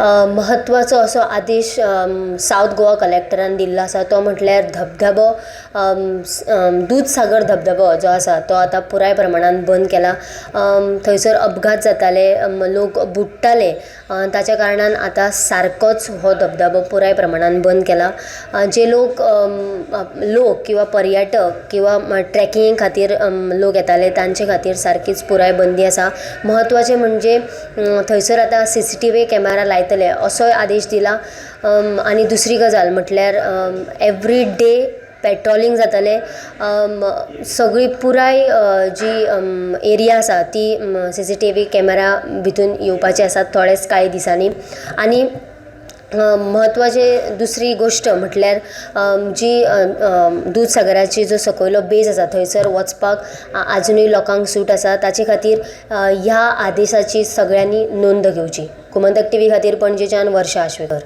म्हत्वाचो असो आदेश सावथ गोवा कलेक्टरान दिल्लो आसा तो म्हटल्यार धबधबो, दुदसागर धबधबो जो आसा तो आतां पुराय प्रमाणान बंद केला. थंयसर अपघात जाताले, लोक बुडटाले, ताच्या कारणान आतां सारकोच हो धबधबो पुराय प्रमाणान बंद केला. जे लोक लोक किंवां पर्यटक किंवां ट्रेकिंगे खातीर लोक येताले तांचे खातीर सारकीच पुराय बंदी आसा. म्हत्वाचें म्हणजे थंयसर आतां सीसीटीवी कॅमेरा लायतले असोय आदेश दिला. आनी दुसरी गजाल म्हटल्यार एवरी डे पेट्रोलिंग जातलें. सगळी पुराय जी एरिया आसा ती सीसीटीवी कॅमेरा भितून येवपाची आसा थोडेच कांय दिसांनी. आनी म्हत्वाचे दुसरी गोश्ट म्हटल्यार जी दुदसागराची जो सकयलो बेज आसा थंयसर वचपाक आजुनूय लोकांक सूट आसा. ताचे खातीर ह्या आदेशाची सगळ्यांनी नोंद घेवची. गोमंतक टिवी खातीर पणजेच्यान वर्षा आश्वेकर.